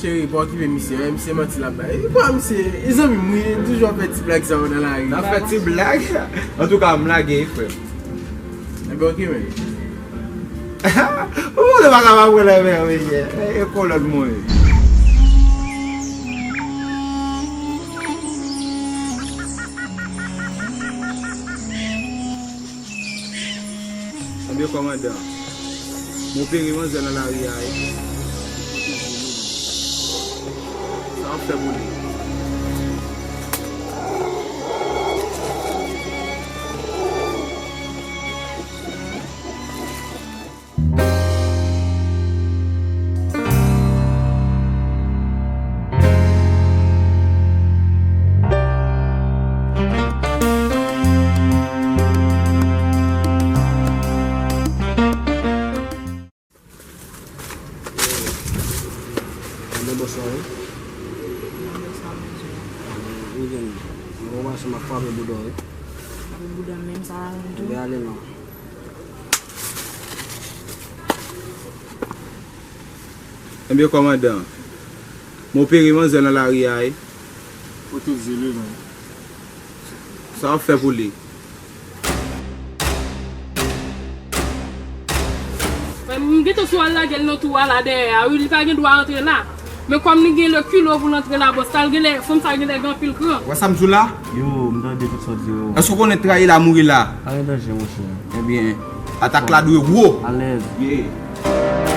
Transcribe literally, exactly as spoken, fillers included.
Cheri, pa okipe misye, e misye manti l ap bay. E pa misye, e zanmi m wi, toujou ap fè ti blag sa yo nan lari. N ap fè ti blag? Antouka, m lage, frè. Ebyen, oke, men. Ou pa ka pa pran nan men, mesye. E, e kolòn mwen ye. Ebyen, kòmandan, m opere manzè nan lari a, wi. Sa w ap fè pou li? Mande bòs la, wi. Mande sa bezwen. Wi, gen. Mwen wè se m ap frape bouda, wi. Frape bouda menm sa la menm tou. Ebyen, ale non. Ebyen, kòmandan, m opere manzè nan lari a, wi. Ou tout zile, non. Sa w ap fè pou li? Frè m, m gentan sou al lage l nan twou a la dèyè a, wi, li pa gen dwa antre la. Men kòm li gen le kilo pou l antre la, bòs, sa l genlè, fanm sa genlè gen anpil kran. Wè sa m di w la? Yo, m tande tout sa w di yo. Èske w konnen trayi la, mouri la? Pa gen danje, monchè. Ebyen, atak la dwe wo. Alèz. Yeah.